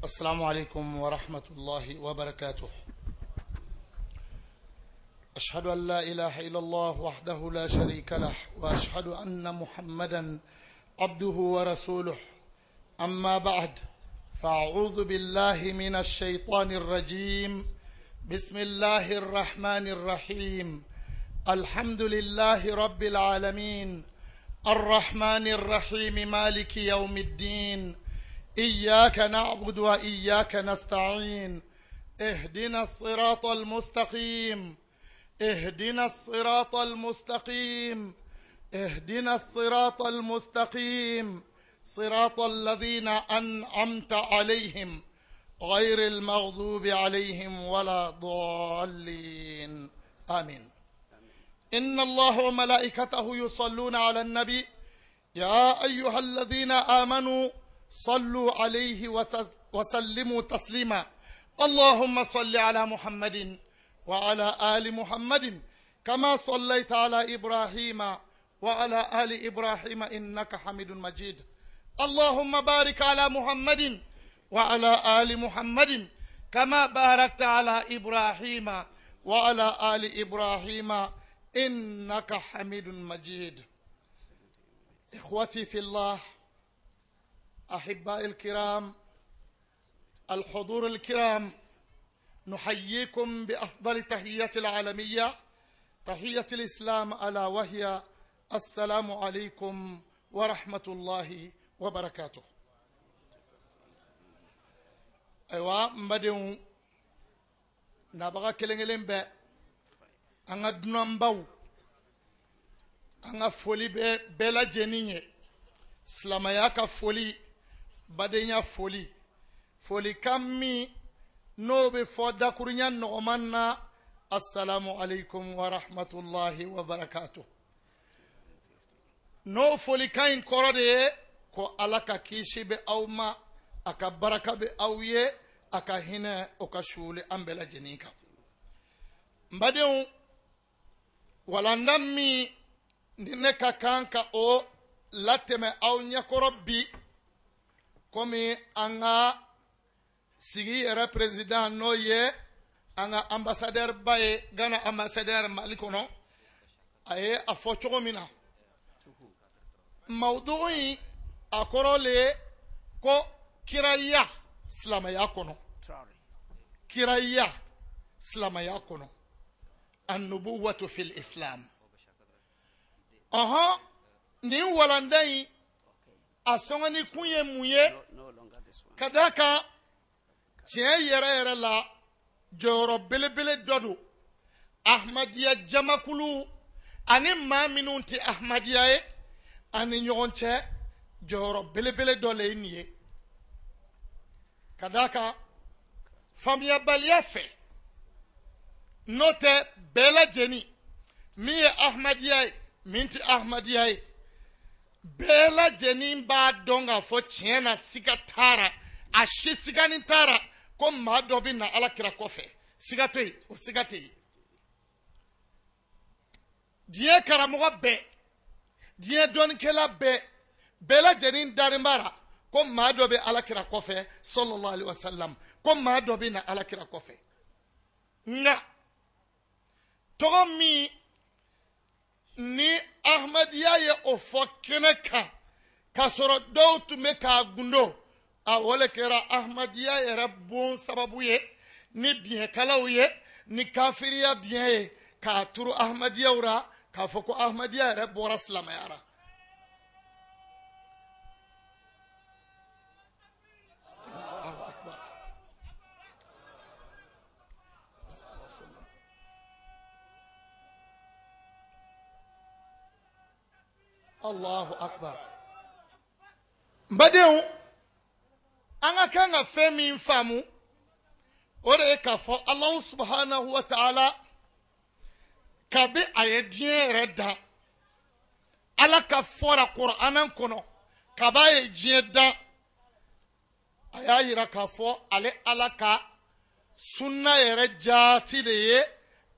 السلام عليكم ورحمة الله وبركاته. أشهد أن لا إله إلا الله وحده لا شريك له، وأشهد أن محمدا عبده ورسوله. أما بعد، فأعوذ بالله من الشيطان الرجيم. بسم الله الرحمن الرحيم. الحمد لله رب العالمين، الرحمن الرحيم، مالك يوم الدين، إياك نعبد وإياك نستعين، اهدنا الصراط المستقيم، اهدنا الصراط المستقيم، اهدنا الصراط المستقيم، صراط الذين أنعمت عليهم غير المغضوب عليهم ولا ضالين، آمين. إن الله وملائكته يصلون على النبي، يا أيها الذين آمنوا صلوا عليه وسلموا تسليما. اللهم صل على محمد وعلى آل محمد كما صليت على إبراهيم وعلى آل إبراهيم إنك حميد مجيد. اللهم بارك على محمد وعلى آل محمد كما باركت على إبراهيم وعلى آل إبراهيم إنك حميد مجيد. إخوتي في الله، أحبائي الكرام، الحضور الكرام، نحييكم بأفضل تحية العالمية، تحية الإسلام، ألا وهي السلام عليكم ورحمة الله وبركاته. Ayiwa, n badenw, nabaga kelen kelen bɛɛ, an ka dunanbaw, an ka foli bɛ bɛɛ lajɛlen ye. Silamɛya ka foli, badenya foli, folikan min n'o bɛ fɔ dakurunya nɔgɔman na, assalamu alaikum wa rahmatulahi wa barakatuh. N'o folikan in kɔrɔ de ye ko Ala ka kisi bɛ aw ma, a ka baraka bɛ aw ye, a ka hinɛ o ka suuli an bɛɛ lajɛlen kan. N badenw, walanda min ni ne ka kan ka o latɛmɛ aw ɲɛkɔrɔ bi, komi an ka sigi yɛrɛ président, n'o ye an ka ambassadeur ba ye, Ghana ambassadeur Mali kɔnɔ, a ye a fɔ cogo min na, mawudu in a kɔrɔ le ye ko kiraya silamɛya kɔnɔ, kiraya silamɛya kɔnɔ, annubuwatu fil islam. Ɔhɔn, nin walanda in a sɔngɔni kun ye mun ye? Ka d'a kan tiɲɛ yɛrɛ yɛrɛ la, jɔyɔrɔ belebele dɔ don Ahmadiya jamakulu ani maa minnu tɛ Ahmadiya ye ani ɲɔgɔn cɛ. Jɔyɔrɔ belebele dɔ le ye nin ye, ka d'a kan faamuyabaliya fɛ. N'o tɛ, bɛɛ lajɛlen min ye Ahmadiya ye, min tɛ Ahmadiya ye, bɛɛ lajɛlen b'a dɔn k'a fɔ tiɲɛ na, siga t'a a si sigani t'a ra ko maa dɔ bɛ na Ala kira kɔfɛ. Siga to yen, o siga tɛ yen. Diɲɛ karamɔgɔ bɛɛ, diɲɛ dɔnnikɛla bɛɛ, bɛɛ lajɛlen dalen b'a la ko maa dɔ bɛ Ala kira kɔfɛ, sallallahu alaihi wasallam, ko maa dɔ bɛ na Ala kira kɔfɛ. Nka tɔgɔ min ni Ahmadiya ye o fɔ kɛnɛ kan, k'a sɔrɔ dɔw tun bɛ k'a gundo, a o le kɛra Ahmadiya yɛrɛ bon sababu ye ni biɲɛkalaw ye, ni kafiriya biɲɛ ye k'a turu Ahmadiyaw ra, k'a fɔ ko Ahmadiya yɛrɛ bɔra silamɛya ra. Allahu akbar. Allahu akbar. N badenw, an ka kan ka fɛn min faamu, o de ye k'a fɔ Alahu subhanahu wa ta'ala, kabi a ye diɲɛ yɛrɛ dan, Ala ka fɔra Kur'ana kɔnɔ, kab'a ye diɲɛ dan, a y'a yira k'a fɔ ale Ala ka sunna yɛrɛ jaati de ye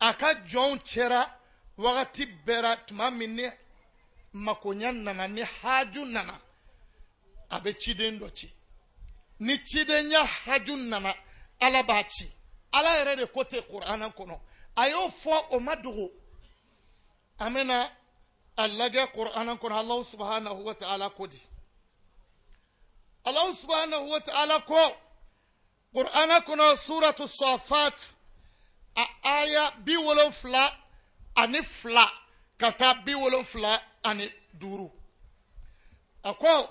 a ka jɔnw cɛra wagati bɛɛ la. Tuma min ni makoɲɛ nana, ni haju nana, a bɛ ciden dɔ ci. Ni cidenya haju nana, Ala b'a ci. Ala yɛrɛ de ko ten Kur'ana kɔnɔ. A y'o fɔ, o ma dogo. An bɛna a lajɛ Kur'ana kɔnɔ. Alahu subhanahu wa ta'ala ko di? Alahu subhanahu wa ta'ala ko Kur'ana kɔnɔ, suratu Safat, a aya 72 ka taa 75, a ko: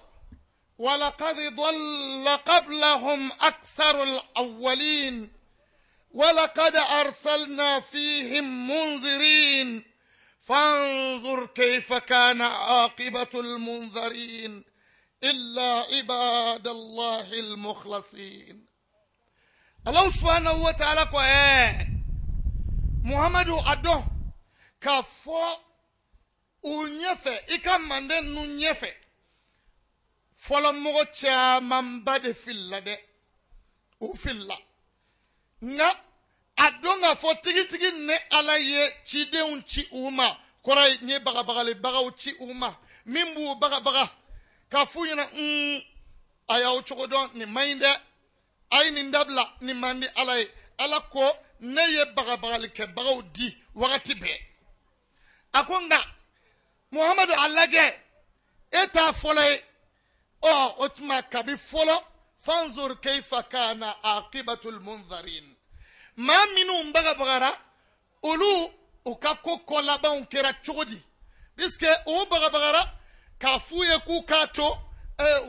ولقد ضل قبلهم أكثر الأولين ولقد أرسلنا فيهم منذرين فانظر كيف كان عاقبة المنذرين إلا عباد الله المخلصين. الله سبحانه وتعالى ko Muhammadu, a dɔn k'a fɔ u ɲɛfɛ, i ka manden ninnu ɲɛfɛ, fɔlɔ mɔgɔ camanba de filila dɛ, u filila. Nka a dɔn k'a fɔ tigitigi, ne Ala ye cidenw ci u ma. Kɔrɔ ye, n ye bagabagalibagaw ci u ma min b'u bagabaga k'a f'u ɲɛna: a y'aw cogo dɔn, nin man ɲi dɛ, a ye nin dabila, nin man di Ala ye. Ala ko ne ye bagabagalikɛbagaw di wagati bɛɛ. A ko nka Muhamadu, a lajɛ, e t'a fɔlɔ ye. Ɔ, o tuma kabi fɔlɔ, fanzur keifa kana aqibatul munzarin, maa minnu bagabagara, olu u ka ko kɔ labanw kɛra cogo di? Puisque u bagabagara k'a f'u ye k'u k'a to,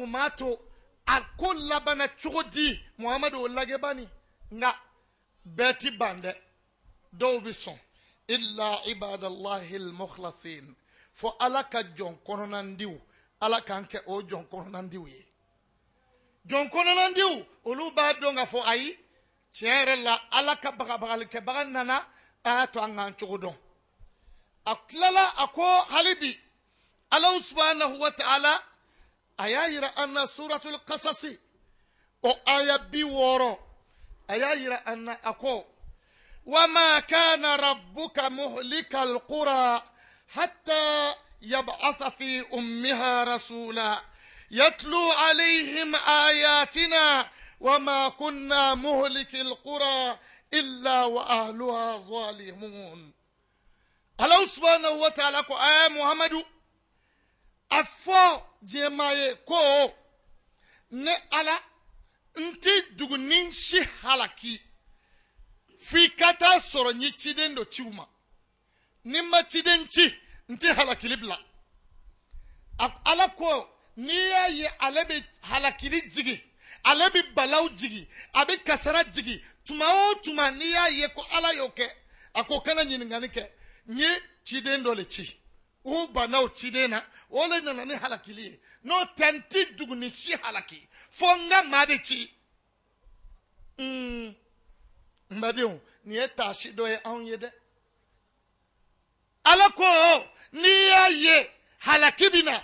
u m'a to, a ko labanna cogo di? Muhamadu, o lajɛ bani. Nka bɛɛ ti ban dɛ, dɔw bɛ sɔn. Illa ibadallahi almukhlasin, fo Ala ka jɔn kɔnɔnandiw. Ala k'an kɛ o jɔn kɔnɔnandiw ye. Jɔn kɔnɔnandiw, olu b'a dɔn k'a fɔ ayi, tiɲɛ yɛrɛ la, Ala ka bagabagalikɛbaga nana, a y'a to an k'an cogo dɔn. A tilala, a ko hali bi Alahu subhanahu wa ta'ala a y'a yira an na, suratul Kasasi, o aya 60, a y'a yira an na, a ko: wama kana rabbuka muhlika alqura hatta يبعث في أمها رسولا يتلو عليهم آياتنا وما كنا مهلك القرى إلا وأهلها ظالمون. الله سبحانه وتعالى ko آه محمد, a fɔ diɲɛmaa ye ko ne Ala n ti dugunin si halaki f'i ka taa sɔrɔ n ye ciden dɔ ci u ma. Ni n ma ciden ci, n tɛ halakili bila. Ala ko n'i y'a ye ale bɛ halakili jigi, ale bɛ balaw jigi, a bɛ kasara jigi tuma o tuma, n'i y'a ye ko Ala y'o kɛ, a ko kana ɲininkali kɛ, n ye ciden dɔ de ci, u banna o ciden na, o de nana ni halakili ye. N'o tɛ, n ti duguni si halaki fo n ka maa de ci. N badenw, nin ye taasi dɔ ye anw ye dɛ. Ala ko n'i y'a ye halaki bɛ na,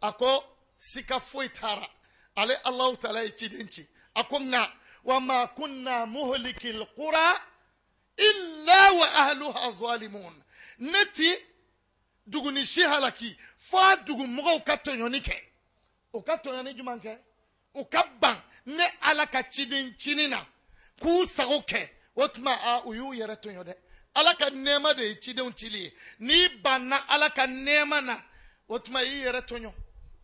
a ko sika foyi t'a ale Alahu taala ye ciden ci. A ko nka wa ma kunna muhlikil qura illa wa ahluha zalimun, ne ti duguni si halaki fo dugu mɔgɔw ka tɔɲɔni kɛ. U ka tɔɲɔni jumɛn kɛ? U ka ban ne Ala ka ciden cini na k'u sago kɛ. O tuma a u y'u yɛrɛ tɔɲɔ dɛ. Ala ka nɛɛma de ye cidenw cili ye. N'i banna Ala ka nɛɛma na, o tuma i yɛrɛ tɔɲɔ.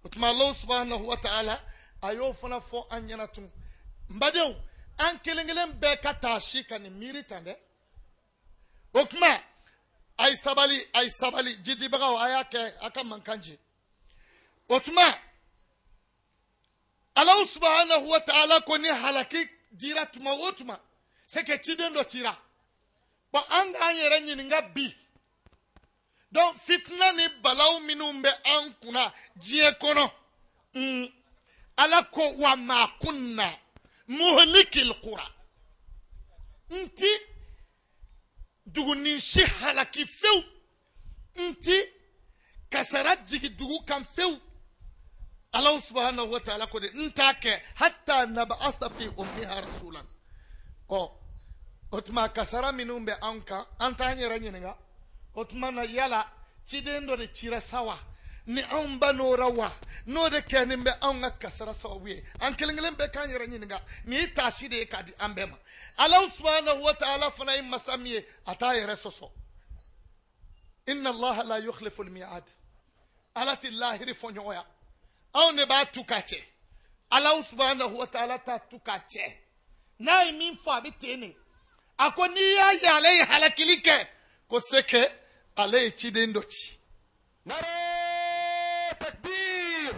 O tuma Alahu subhanahu wa ta'ala a y'o fana fɔ an ɲɛna tun. N badenw, an kelen kelen bɛɛ ka taa si ka nin miiri tan dɛ. O tuma a ye sabali, a ye sabali, jidibagaw, a y'a kɛ a ka mankan ci. O tuma Alahu subhanahu wa ta'ala ko ni halaki dira tuma o tuma, c'est que ciden dɔ cira. Bon, an k'an yɛrɛ ɲininka bi. Donc fitina ni balaw minnu bɛ an kunna diɲɛ kɔnɔ, Ala ko wa ma kunna muhlikil qura, n ti dugunin si halaki fewu, n ti kasara jigi dugu kan fewu. Alahu subhanahu wa ta'ala ko de n t'a kɛ hatta nab'asa fi ummiha rasulan. Ɔ, o tuma kasara minnu bɛ an kan, an t'an yɛrɛ ɲininka o tuma na, yala ciden dɔ de cira sa wa? Ni anw ba n'o ra wa n'o de kɛlen bɛ anw ka kasara sababu ye. An kelen kelen bɛɛ k'an yɛrɛ ɲininka, nin ye taasi de ye k'a di an bɛɛ ma. Ala subahanahu wa taala fana ye masa min ye, a t'a yɛrɛ sɔsɔ. Inna allaha la yukhlifu al-mi'ad. Ala tɛ lahiri fɔ ɲɔgɔn ya. Anw de b'a tu k'a cɛ. Ala subahanahu wa taala t'a tu k'a cɛ. N'a ye min fɔ a bɛ ten de. A ko n'i y'a ye ale ye halakili kɛ, ko se kɛ ale ye ciden dɔ ci. Nare takbir!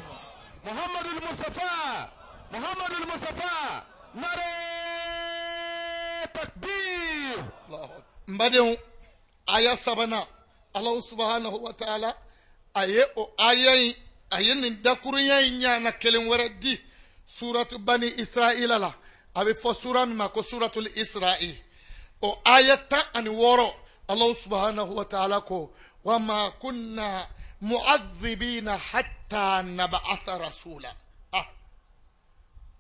Muhammadul Mustafa! Muhammadul Mustafa! Nare takbir! N badenw, aya sabanan, Ala subahanahu wa taala a ye o aya in, a ye nin dakurunya in ɲana kelen wɛrɛ di suratu Bani Israila la. A bɛ fɔ sura min ma ko suratul Israil. O aya 16, Ala subahanahu wa taala ko wama kunna mu'adhibina hatta nab'atha rasula. Ah,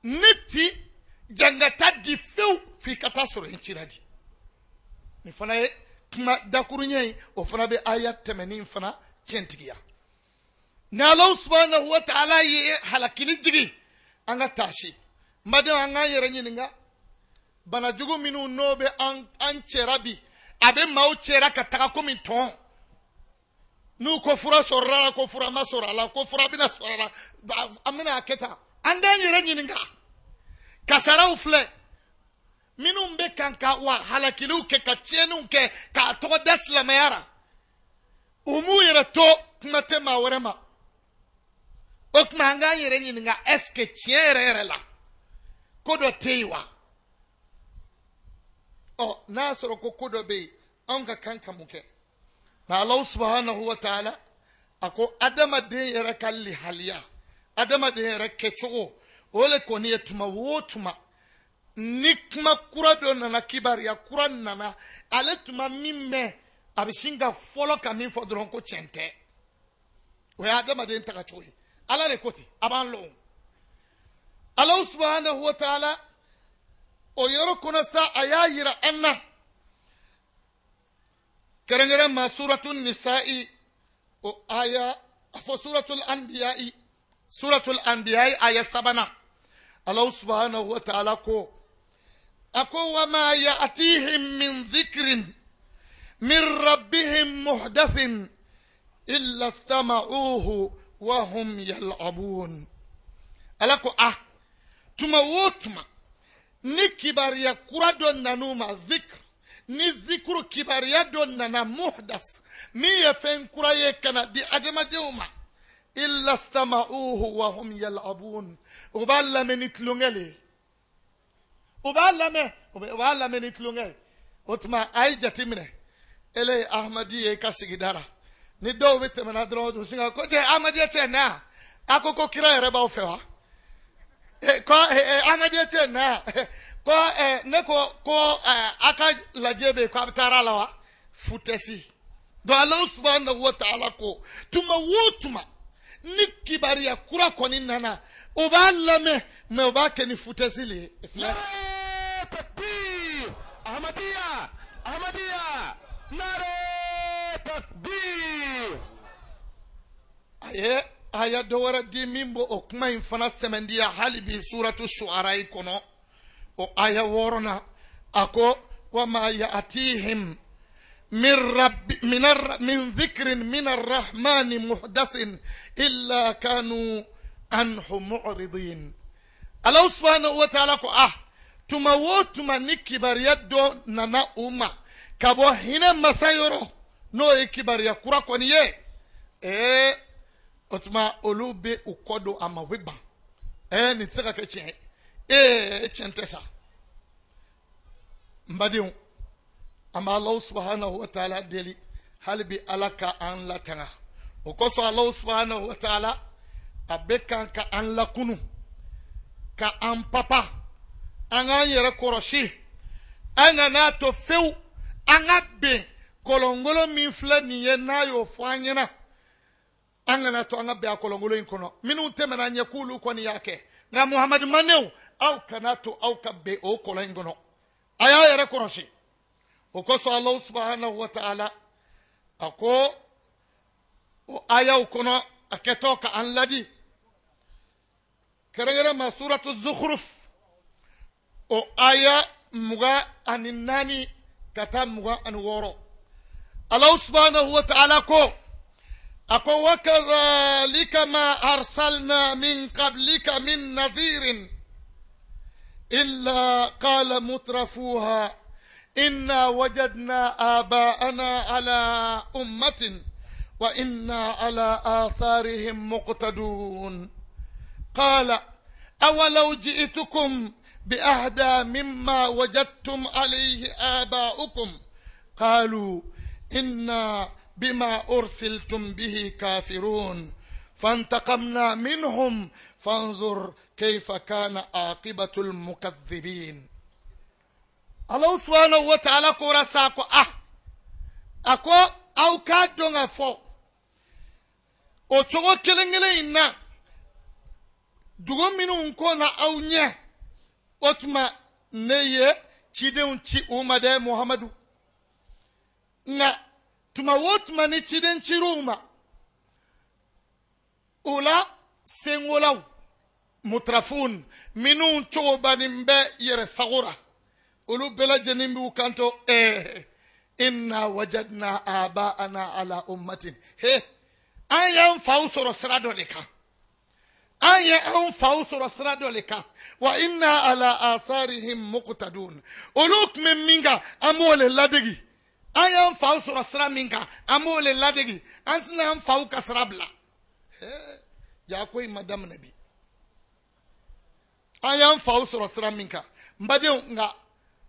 ne ti jangata di fewu f'i ka taa sɔrɔ n cira di. Nin fana ye kuma dakuruɲɛ ye, o fana bɛ aya tɛmɛnen fana tiɲɛtigiya. Ni Ala subahanahu wa taala ye halakili jigin, an ka taasi. N badenw, an k'an yɛrɛ ɲininka, banajugu minnu n'o bɛ an cɛra bi, a bɛ maaw cɛra ka taga komi tɔn. N'u ko fura sɔrɔla la, ko fura ma sɔrɔ a la, ko fura bɛna sɔrɔ a la, an bɛna a kɛ tan. An k'an yɛrɛ ɲininka. Kasaraw filɛ minnu bɛ kan ka wa halakiliw kɛ, ka tiɲɛniw kɛ, k'a tɔgɔ da silamɛya la, u m'u yɛrɛ to, kuma tɛ maa wɛrɛ ma. O tuma an k'an yɛrɛ ɲininka, est ce que tiɲɛ yɛrɛ yɛrɛ la ko dɔ tɛ yen wa? Ɔ, n'a y'a sɔrɔ ko ko dɔ bɛ yen, anw ka kan ka mun kɛ? Nka Ala subahanahu wa taala a ko adamaden yɛrɛ ka lihaliya, adamaden yɛrɛ kɛcogo, o de kɔni ye tuma o tuma ni kuma kura dɔ nana, kibaruya kura nana, ale tuma min mɛn, a bɛ sin ka fɔlɔ ka min fɔ dɔrɔn ko tiɲɛ tɛ. O ye adamaden tagacogo ye. Ala de ko ten, a b'an lɔn. Ala subahanahu wa taala o yɔrɔ kɔnɔ sa, a y'a yira an na kɛrɛnkɛrɛn ma suratul nisa'i o aya, a fɔ suratul anbiya'i, suratul anbiya'i aya sabanan, Ala subahanahu wa taala ko, a ko wama ya'tihim min dhikrin min rabbihim muhdathin illa istama'uhu wa hum yal'abun. Ala ko ah, tuma o tuma ni kibaruya kura dɔ nan'u ma, zikr, ni zikuru kibaruya dɔ nana, muhdas, min ye fɛn kura ye ka na di adamadenw ma, illa istama'uhu wa hum yal'abun, u b'a lamɛn ni tulonkɛ le ye. U b'a lamɛn, u b'a lamɛn ni tulonkɛ ye. O tuma a ye jateminɛ, ele ye Ahmadi ye i ka sigida la, ni dɔw bɛ tɛmɛ na dɔrɔn, u sin ka ko cɛ Ahmadiya cɛ na, a ko ko kira yɛrɛ b'aw fɛ wa? Ko Ahmadiya cɛ na, ko ne ko ko a ka lajɛ bɛ yen, ko a bɛ taa la wa? Futɛsi. Donc Ala subahanahu wa taala ko tuma o tuma ni kibaruya kura kɔni nana, o b'a lamɛn, mɛ o b'a kɛ ni futɛsi le ye. Nare takbir! Ahmadiyya! Ahmadiyya! Nare takbir! A ye aya dɔ wɛrɛ di min b'o o kuma in fana sɛmɛntiya hali bi suratu Shu'ara kɔnɔ, o aya wɔɔrɔnan, a ko wama ya'tihim min rabbi min min dhikrin min arrahmani muhdathin illa kanu anhu mu'ridin. Ala subhanahu wa ta'ala ko ah, tuma o tuma ni kibaruya dɔ nana u ma ka bɔ hinɛ masa yɔrɔ, n'o ye kibaruya kura kɔni ye, ee, o tuma olu bɛ u kɔ don a ma, u bɛ ban. Ɛɛ, nin tɛ se ka kɛ tiɲɛ ye, ee, tiɲɛ tɛ sa. N badenw, an bɛ Ala subahanahu wa taala deli hali bi Ala ka an latanga. O kosɔn Ala subahanahu wa taala a bɛ kan ka an lakunu, ka an papa, an k'an yɛrɛ kɔrɔsi, an kana to fewu an ka bɛn kɔlɔngolo min filɛ nin ye, n'a y'o fɔ an ɲɛna, an kana to an ka bɛn a kɔlɔngolo in kɔnɔ. Minnu tɛmɛna an ɲɛ k'olu kɔni y'a kɛ, nka Muhamadu manew, aw kana to aw ka bɛn o kɔlɔn in kɔnɔ, a y'a yɛrɛ kɔrɔsi. O kosɔn Ala subahanahu wa taala a ko o ayaw kɔnɔ A kɛtɔ ka an ladi kɛrɛnkɛrɛn ma suratu Zukhruf o aya 24 ka taa 26. Alahu subhanahu wa ta'ala ko a ko wa kadhalika ma arsalna min qablika min nadhirin illa qala mutrafuha inna wajadna aba'ana ala ummatin wa inna ala atharihim muqtadun. Qala awalaw ji'tukum بأهدى مما وجدتم عليه آباؤكم قالوا إنا بما أرسلتم به كافرون فانتقمنا منهم فانظر كيف كان عاقبة المكذبين. الله سبحانه وتعالى كورا ساكو أكو أو كادون فو o cogo kelen kelen in na dugu minnu ko na aw ɲɛ o tuma ne ye cidenw ci u ma dɛ Muhamadu. Nka tuma o tuma ni ciden cir'u ma o la sengolaw mutrafun minnu cogobanin bɛ yɛrɛ sago ra olu bɛɛ lajɛlen b'u kanto inna wajadna aba'ana ala ummatin. He an y'an faw sɔrɔ sira dɔ de kan. An ye an faw sɔrɔ sira dɔ de kan. Wa inna ala asarihim muqtadun. Olu tun bɛ min kan an b'o le ladegi. An y'an faw sɔrɔ sira min kan an b'o le ladegi. An tɛna an faw ka sira bila. Ja ko in ma daminɛ bi. An y'an faw sɔrɔ sira min kan. N badenw nka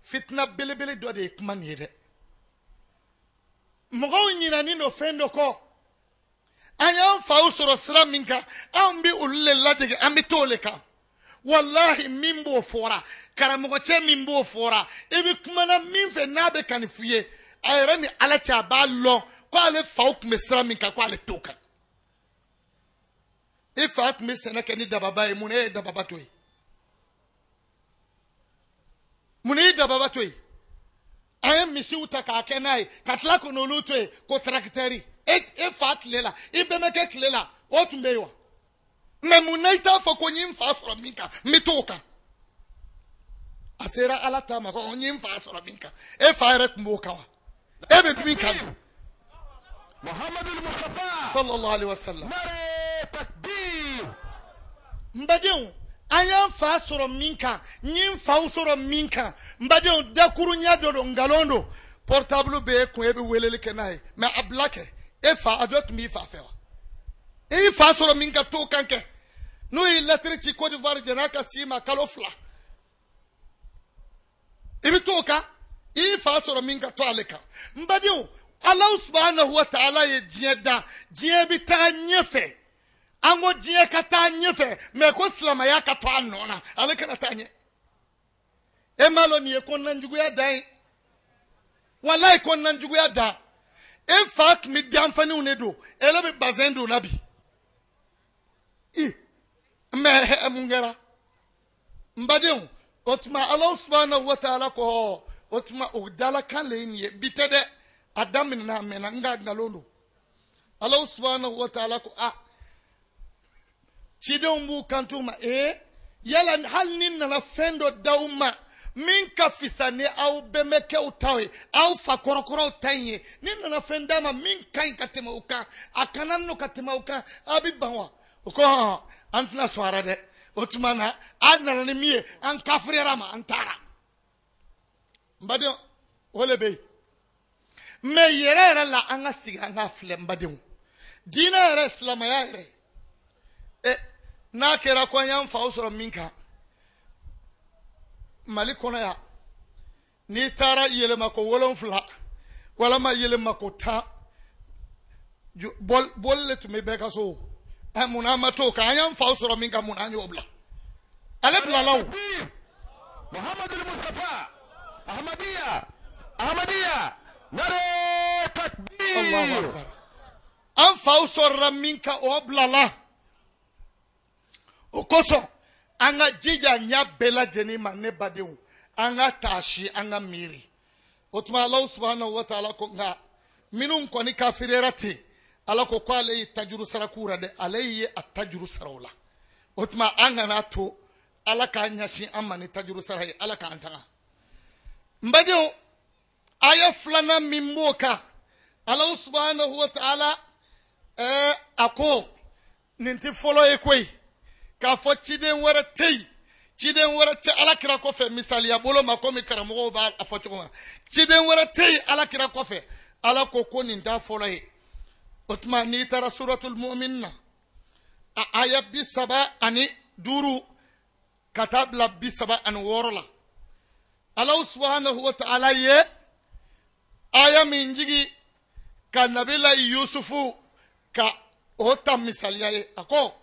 fitina belebele dɔ de ye kuma nin ye dɛ. Mɔgɔw ɲinɛnen don fɛn dɔ kɔ. An y'an faw sɔrɔ sira min kan anw bɛ olu le ladege an bɛ t'o le kan. Walahi min b'o fɔra karamɔgɔcɛ min b'o fɔra i bɛ kumana min fɛ n'a bɛ ka nin f'i ye a yɛrɛ ni Ala cɛ a b'a lɔn ko ale faw tun bɛ sira min kan ko ale t'o kan. I fa tun bɛ sɛnɛ kɛ ni dababa ye mun na e ye dababa to yen? Mun na i ye dababa to yen? An ye misiw ta k'a kɛ n'a ye ka tila ka n'olu to yen ko tarakitɛri. E fa tile la i bɛnbakɛ tile la o tun bɛ yen wa? Mɛ mun na i t'a fɔ ko n ye n fa sɔrɔ min kan n bɛ t'o kan? A sera Ala ta ma ko n ye n fa sɔrɔ min kan e fa yɛrɛ tun b'o kan wa? E bɛ min kan? Muhammadu Mustafa sallallahu alaihi wa sallam. Nare takbir. N badenw an y'an fa sɔrɔ min kan n ye n faw sɔrɔ min kan n badenw dakurunya dɔ don nkalon don. Portable bɛ e kun e bɛ weleli kɛ n'a ye mɛ a bila kɛ. E fa a dɔ tun b'i fa fɛ wa? E y'i fa sɔrɔ min ka t'o kan kɛ n'o y'i lɛtiri ci Côte d'Ivoire jɛn'a ka s'i ma kalo 2 i bɛ t'o kan i y'i fa sɔrɔ min ka to ale kan. N badenw Alahu subahanahu wa ta'ala ye diɲɛ da diɲɛ bɛ taa ɲɛfɛ an ko diɲɛ ka taa ɲɛfɛ mɛ ko silamɛya ka to a nɔ na ale kana taa ɲɛ. E m'a lɔn nin ye kɔnɔnajuguya dan ye walayi kɔnɔnajuguya dan. E fa tun bɛ danfaniw de don ele bɛ bazɛn don na bi mɛ mun kɛra n badenw o tuma Alahu subahanahu wa ta'ala ko o tuma o dalakan le ye nin ye bi tɛ dɛ a daminɛna a mɛnna nka nkalon don. Alahu subahanahu wa ta'ala ko a cidenw b'u kanto ma yala hali ni nana fɛn dɔ d'aw ma min ka fisa ni aw bɛnbakɛw ta ye aw fa kɔrɔkɔrɔw ta in ye ni nana fɛn d'a ma min ka ɲi ka tɛmɛ o kan a kana nɔ ka tɛmɛ o kan aw bɛ ban wa? O ko hɔn an tɛna sɔn a la dɛ o tuma na a nana ni min ye an kafiriyara ma an taara. N badenw o le bɛ yen mɛ yɛrɛ yɛrɛ la an ka sigi an ka filɛ n badenw diinɛ yɛrɛ silamɛya yɛrɛ n'a kɛra ko an y'an faw sɔrɔ min kan Mali kɔnɔ yan n'i taara yɛlɛmako 7 walama yɛlɛmako 10 bɔli le tun bɛ bɛɛ ka so mun na an ma t'o kan an y'an faw sɔrɔ min kan mun na an y'o bila ale bilala o. Muhammadu Mustafa Ahmadiyya Ahmadiyya nare takbir. Allahu akbar. An faw sɔrɔla min kan o bilala o kosɔn an ka jija ɲa bɛɛ lajɛlen ma ne badenw an ka taasi an ka miiri o tuma Alahu subahanahu wa ta'ala ko nka minnu kɔni kafiriyara ten Ala ko k'ale ye tajuru sara k'u la dɛ, ale ye a tajuru sara o la. O tuma an kana to Ala k'a ɲɛsin an ma ni tajuru sara ye, Ala k'an tanga. N badenw, aya filanan min b'o kan, Ala subhanahu wa ta'ala a ko nin tɛ fɔlɔ ye koyi, k'a fɔ ciden wɛrɛ tɛ yen, ciden wɛrɛ tɛ Ala kira kɔfɛ. Misaliya bolo ma, komi karamɔgɔw b'a fɔ cogo min na, ciden wɛrɛ tɛ yen Ala kira kɔfɛ. Ala ko ko nin t'a fɔlɔ ye. O tuma n'i taara suratul mu'min na, a aya 35 ka taa bila 36 la, Ala subhanahu wa ta'ala ye aya min jigi ka nabila Yusufu ka o ta misaliya ye. A ko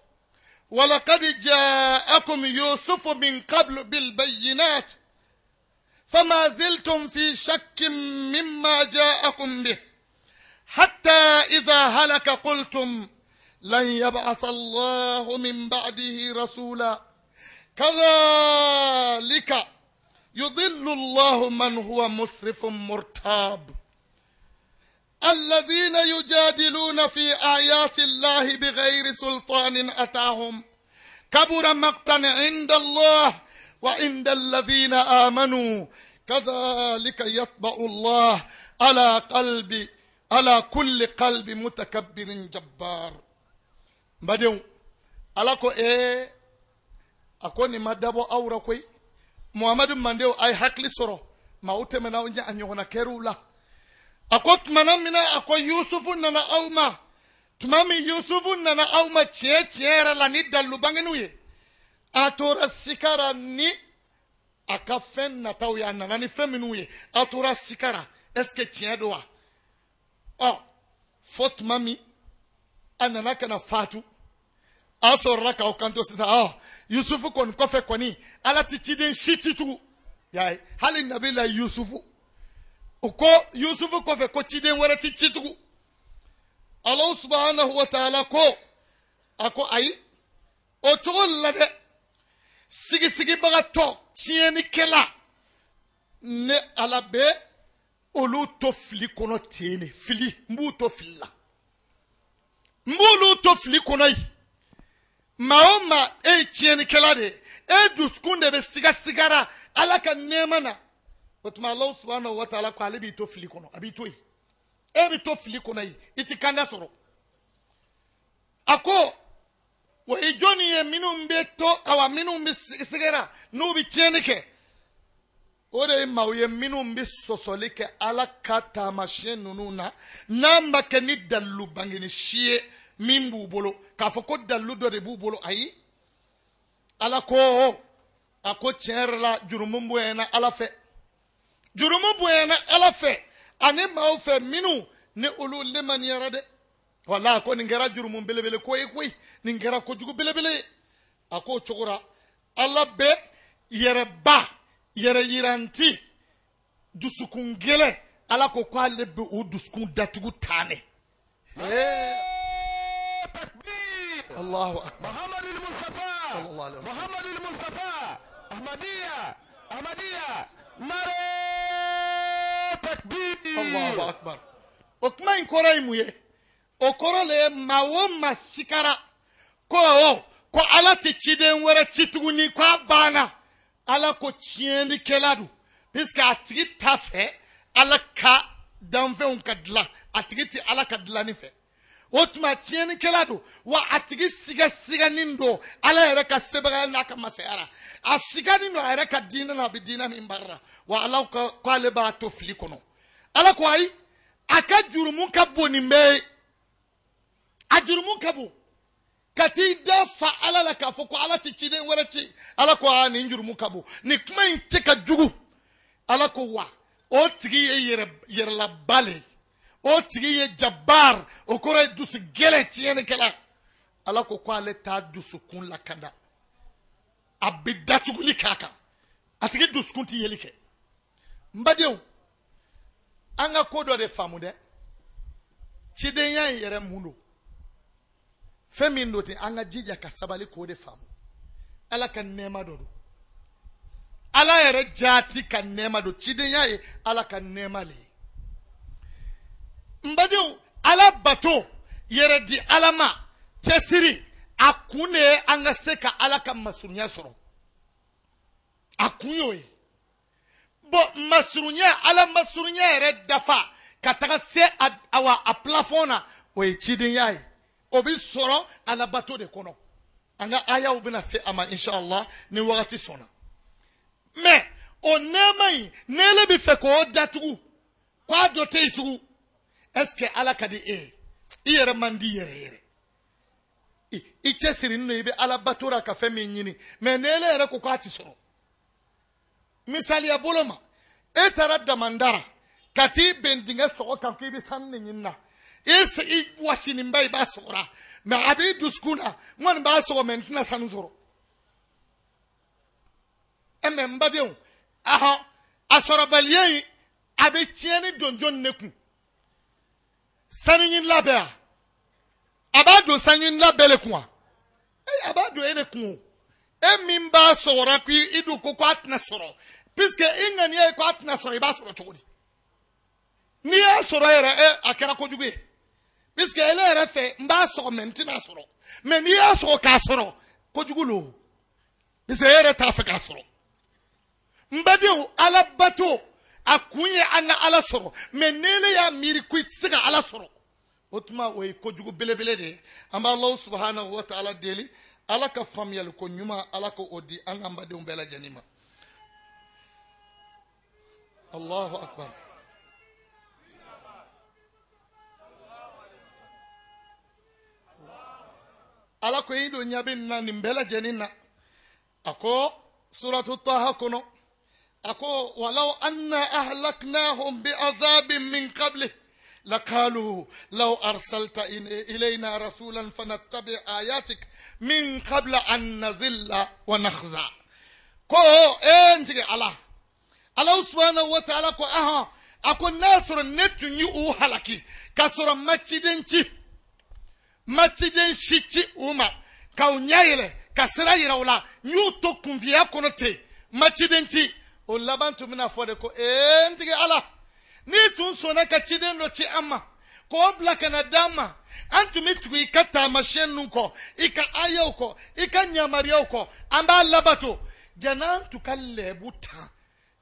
walaqad ja'akum Yusufu min qablu bil bayyinat fama ziltum fi shakkin mimma ja'akum bih hatta idha halaka qultum lan yab'atha Allahu min ba'dihi rasula kadhalika yudillu Allahu man huwa musrifun murtab الذين يجادلون في آيات الله بغير سلطان أتاهم كبر مقتا عند الله وعند الذين آمنوا كذلك يطبع الله على كل قلب متكبر جبار. Badenw, Ala ko a ko nin ma dabɔ aw ra koyi. Muhamadu mandenw, a ye hakili sɔrɔ, maaw tɛmɛna aw ɲɛ, a ɲɔgɔnna kɛr'u la. A ko tumana min na a ko Yusufu nana aw ma, tuma min Yusufu nana aw ma tiɲɛ tiɲɛ yɛrɛ la ni dalilu bangeniw ye, a tora sikara ni a ka fɛn nataw ye, a nana ni fɛn minnu ye, a tora sikara, est ce que tiɲɛ don wa? Ɔ fo tuma min a nana ka na fatu, a sɔrɔla k'aw kanto sisan, ɔ Yusufu kɔni kɔfɛ kɔni Ala ti ciden si ci tugun. Y'a ye, hali nabila Yusufu, o ko Yusufu kɔfɛ ko ciden wɛrɛ ti ci tugun. Ala subhanahu wa ta'ala ko, a ko ayi, o cogo la dɛ, sigisigibagatɔ tiɲɛnikɛla, ne Ala bɛ olu to fili kɔnɔ ten de, fili, n b'u to fili la, n b'olu to fili kɔnɔ yen. Maa o maa, e ye tiɲɛnikɛla de ye, e dusukun de bɛ sigasigara Ala ka nɛɛma na. O tuma Ala subhanahu wa ta'ala ko ale b'i to fili kɔnɔ, a b'i to yen, e bɛ to fili kɔnɔ yen, i ti kanda sɔrɔ. A ko o ye jɔnni ye minnu bɛ to, awa minnu bɛ sigara n'u bɛ tiɲɛni kɛ, o de ye maaw ye minnu bɛ sɔsɔli kɛ Ala ka taamasiyɛn ninnu na, n'a ma kɛ ni dalilu bangeni si ye min b'u bolo, k'a fɔ ko dalilu dɔ de b'u bolo. Ayi, Ala ko, a ko tiɲɛ yɛrɛ la jurumu bonyana Ala fɛ, jurumu bonyana Ala fɛ ani maaw fɛ minnu ni olu lemaniyara dɛ. Wala ko nin kɛra jurumu belebele ko ye koyi, nin kɛra kojugu belebele ye. A k'o cogo la Ala bɛ yɛrɛba yɛrɛ yiranti dusukun gɛlɛn, Ala ko k'ale bɛ o dusukun datugu tan de. Allahu akbar. Muhammadul Mustafa. Sallallahu alaihi wasallam. Muhammadul Mustafa. Ahmadiyya. Ahmadiyya. Nare takbir. Allahu akbar. O kuma in kɔrɔ ye mun ye? O kɔrɔ le ye maa o maa sikara ko ko Ala tɛ ciden wɛrɛ ci tuguni, k'a banna. Ala ko tiɲɛnikɛla don, puisque a tigi t'a fɛ Ala ka danfɛnw ka dilan, a tigi tɛ Ala ka dilanni fɛ. O tuma tiɲɛnikɛla don, wa a tigi sigasiganin don Ala yɛrɛ ka sebagaya n'a ka masaya la, a siganin don a yɛrɛ ka diinɛ na, a bɛ diinɛ min baara la. Wa Ala ko k'ale b'a to fili kɔnɔ. Ala ko ayi, a ka jurumu ka bon nin bɛɛ ye, a jurumu ka bon ka t'i da fa Ala la k'a fɔ ko Ala tɛ ciden wɛrɛ ci. Ala ko aa, nin jurumu ka bon, nin kuma in cɛ ka jugu. Ala ko wa o tigi ye yɛrɛlaba le ye, o tigi ye jabar, o kɔrɔ ye dusu gɛlɛn tiɲɛnikɛla. Ala ko k'ale t'a dusukun lakanda, a bɛ datuguli k'a kan, a tigi dusukun tɛ yeli kɛ. N badenw, an ka ko dɔ de faamu dɛ, cidenya in yɛrɛ mun don, fɛn min don ten, an ka jija ka sabali k'o de faamu. Ala ka nɛɛma dɔ don, Ala yɛrɛ jaati ka nɛɛma don, cidenya ye Ala ka nɛɛma le ye. N badenw, Ala bato Yɛrɛ di Ala ma, cɛsiri, a kun de ye an ka se ka Ala ka masurunya sɔrɔ. A kun y'o ye. Bon, masurunya, Ala masurunya yɛrɛ dafa ka taga se awa a plafond na, o ye cidenya ye. O bɛ sɔrɔ alabato de kɔnɔ. An ka ayaw bɛna se a ma inshallah ni wagati sɔnna. Mais o nɛɛma in, n'ele bɛ fɛ k'o datugu, k'a dɔ tɛ yen tugun, est ce que Ala ka di e ye? I yɛrɛ man di yɛrɛ yɛrɛ. I cɛsirilen don, i bɛ ala bato la ka fɛn min ɲini, mais n'ele yɛrɛ ko k'a ti sɔrɔ. Misaliya bolo ma, e taara damandara ka t'i bɛn dingɛ sɔgɔ kan k'i bɛ sanu de ɲini na, i wasininba i b'a sɔgɔra, mais a b'i dusukun na, n kɔni b'a sɔgɔ mais n tɛna sanu sɔrɔ. Ɛ mais n badenw, ahɔn, a sɔrɔbaliya in a bɛ tiɲɛni don jɔnni de kun? Sanu ɲinila bɛ yan, a b'a don sanu ɲinila bɛɛ de kun wa? A b'a don e de kun o. E min b'a sɔgɔra k'i dun ko k'a tɛna sɔrɔ, puisque i ŋaniya ye k'a tɛna sɔrɔ, i b'a sɔrɔ cogo di? N'i y'a sɔrɔ yɛrɛ, a kɛra kojugu ye, puisque ele yɛrɛ fɛ n b'a sɔgɔ mais n tɛna sɔrɔ, mais n'i y'a sɔgɔ k'a sɔrɔ, kojugu lo, puisque e yɛrɛ t'a fɛ k'a sɔrɔ. N badenw, ala bato a kun ye an ka ala sɔrɔ, mais n'ele y'a miiri ko i tɛ se ka ala sɔrɔ, o tuma o ye kojugu belebele de ye. An bɛ Alahu subahanahu wa taala deli, ala ka faamuyali ko ɲuman, ala k'o di an n'an badenw bɛɛ lajɛlen ma. Allahu akbar. Ala ko i don ɲɛ bɛ nin na nin bɛɛ lajɛlen na. A ko suratu Taha kɔnɔ, a ko walaw anna ahlaknahum bi azabin min qabli laqalu law arsalta ilayna rasulan fanattabi ayatik min qabla an nazilla wa nakhza. Ko n tigi ala, Ala subhanahu wa ta'ala ko ahan, a ko n'a sɔrɔ ne tun ye u halaki k'a sɔrɔ ma ciden ci, ma ciden si ci u ma k'aw ɲɛ yɛlɛ ka sira yira u la, n y'u to kunfiya kɔnɔ ten, ma ciden ci, o laban tun bɛna fɔ de ko n tigi ala, n'i tun sɔnna ka ciden dɔ ci an ma k'o bila ka na d'an ma, an tun bɛ tugu i ka taamasiyɛn ninnu kɔ, i ka ayaw kɔ, i ka yamaruyaw kɔ, an b'a labato. Jɛn'an tun ka lɛbu ta,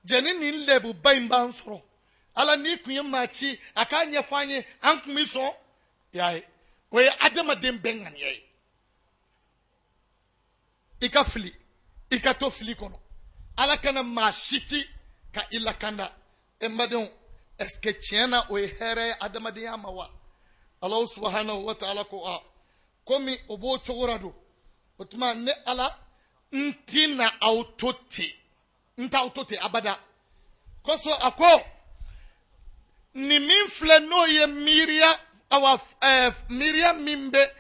jɛni nin lɛbuba in b'an sɔrɔ. Ala n'i tun ye maa ci a k'a ɲɛfɔ an ye, an tun bɛ sɔn. Y'a ye, o ye adamaden bɛɛ ŋaniya ye. I ka fili, i ka to fili kɔnɔ, ala kana maa si ci ka i lakanda. E n badenw, est ce que tiɲɛ na o ye hɛrɛ ye adamadenya ma wa? Alahu subahanahu wa taala ko a komi o b'o cogo la don, o tuma ne ala n tɛna aw to ten, n t'aw to ten abada. Kosɔn a ko nin min filɛ n'o ye miiriya, awa miiriya min bɛ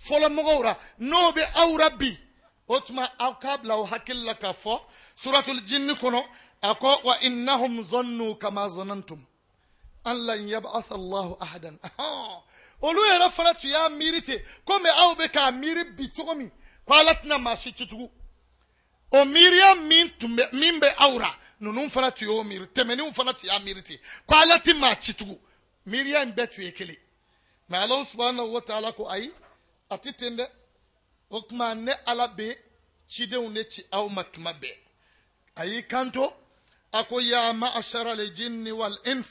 fɔlɔmɔgɔw la n'o bɛ aw la bi, o tuma aw k'a bila aw hakili la k'a fɔ suratul jinni kɔnɔ, a ko wa innahum zannu kama zanantum an lan yab'atha Allahu ahadan. Olu yɛrɛ fana tun y'a miiri ten komi aw bɛ k'a miiri bi cogo min, ko ala tɛna maa si ci tugun. O miiriya min tun bɛ, min bɛ aw la, ninnu fana tun y'o miiri, tɛmɛnenw fana tun y'a miiri ten ko ala tɛ maa ci tugun. Miiriya in bɛɛ tun ye kelen. Mais Alahu subahanahu wa taala ko ayi, a tɛ ten dɛ. O tuma ne ala bɛ cidenw de ci aw ma tuma bɛɛ. A y'i kanto, a ko ya ma'ashara al-jinni wal ins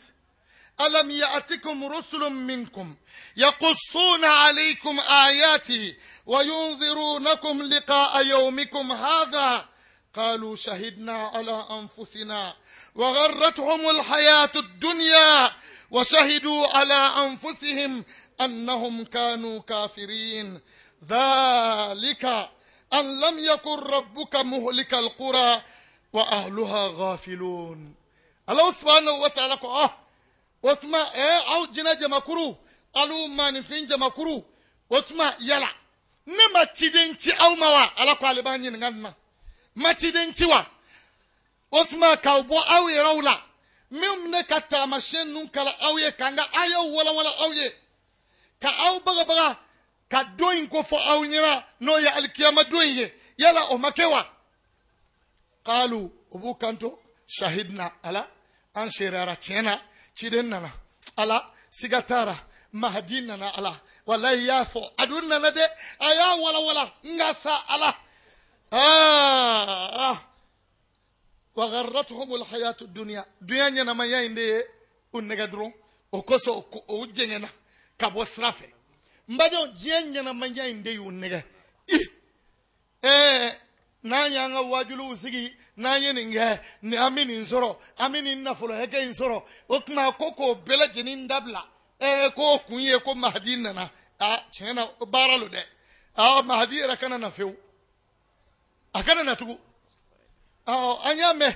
alam ya'tikum rusulun minkum yaqussuna alaykum ayati wa yunzirunakum liqa'a yawmikum hadha qalu shahidna ala anfusina wa gharratuhum al-hayatu ad-dunya wa shahidu ala anfusihim annahum kanu kafirin dhalika an lam yakun rabbuka muhlika al-qura wa ahluha ghafilun. Allah subhanahu wa ta'ala ko o tuma aw jinɛ jamakuru, alu maanifin jamakuru, o tuma yala ne ma ciden ci aw ma wa? Ala ko ale b'an ɲininka nin na, ma ciden ci wa? O tuma k'aw bɔ aw yɛrɛw la, min ne ka taamasiyɛn ninnu kalan aw ye, k'an ka ayaw walawala aw ye, ka aw bagabaga ka don in ko fɔ aw ɲɛna n'o ye alikiyama don in ye, yala o ma kɛ wa? Qalu, u b'u kanto shahidna, ala an seereyara tiɲɛ na, ciden nana, ala siga t'a la, Mahadi nana ala walayi y'a fɔ a dun nana dɛ a y'a walawala n ka sa ala aa wa gharratuhum alhayatu dunya dunya ɲɛnamaya in de ye u nɛgɛ dɔrɔn o kosɔn o jɛngɛnna ka bɔ sira fɛ n badenw diɲɛ ɲɛnamaya in de y'u nɛgɛ n'an y'an ka wajuliw sigi n'an ye nin kɛ ni an bɛ nin sɔrɔ an bɛ nin nafolo hakɛ in sɔrɔ o tuma ko k'o bɛɛ lajɛlen dabila k'o kun ye ko Mahadi nana aa tiɲɛ na baara lo dɛ aa Mahadi yɛrɛ kana na fewu a kana na tugun ɔ an y'a mɛn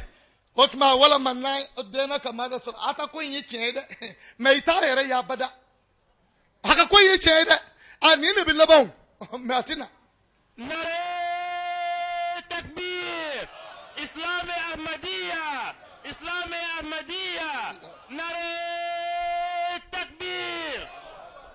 o tuma walama n'an denna ka maa dɔ sɔrɔ a ta ko in ye tiɲɛ ye dɛ mɛ i t'a yɛrɛ ye abada a ka ko in ye tiɲɛ ye dɛ a nin de bɛ laban o mɛ a tɛ na. Nare takbir Islam Ahmadiyya Islam Ahmadiyya Nare takbir.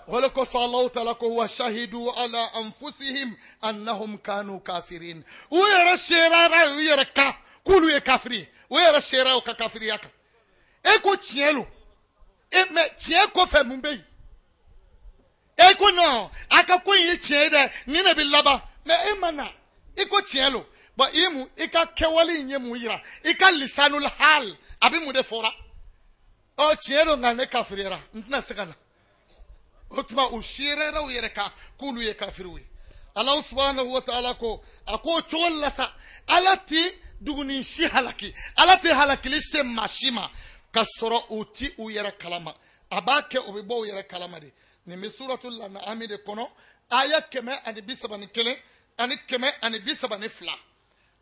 O kosɔn Alahu taala ko wa shahidu ala anfusihim annahum kanu kafirin u yɛrɛ seerayara u yɛrɛ kan k'olu ye kafiri ye u yɛrɛ seeraya u ka kafiriya kan e ko tiɲɛ lo e mɛ tiɲɛ kɔfɛ mun bɛ yen e ko non a ka ko in ye tiɲɛ ye dɛ nin de bɛ laban mɛ e ma na i ko tiɲɛ lo bɔn i mun i ka kɛwale in ye mun yira i ka lisanul hal a bɛ mun de fɔra ɔ tiɲɛ don nka ne kafiriyara n tɛna se ka na o tuma u seereyara u yɛrɛ kan k'olu ye kafiriw ye Alahu subahanahu wa taala ko a k'o cogo la sa Ala ti duguni si halaki Ala ti halakili se maa si ma ka sɔrɔ u ti u yɛrɛ kalama a b'a kɛ o bɛ bɔ u yɛrɛ kalama de nin bɛ suratul an'ami de kɔnɔ aya 131 ani 132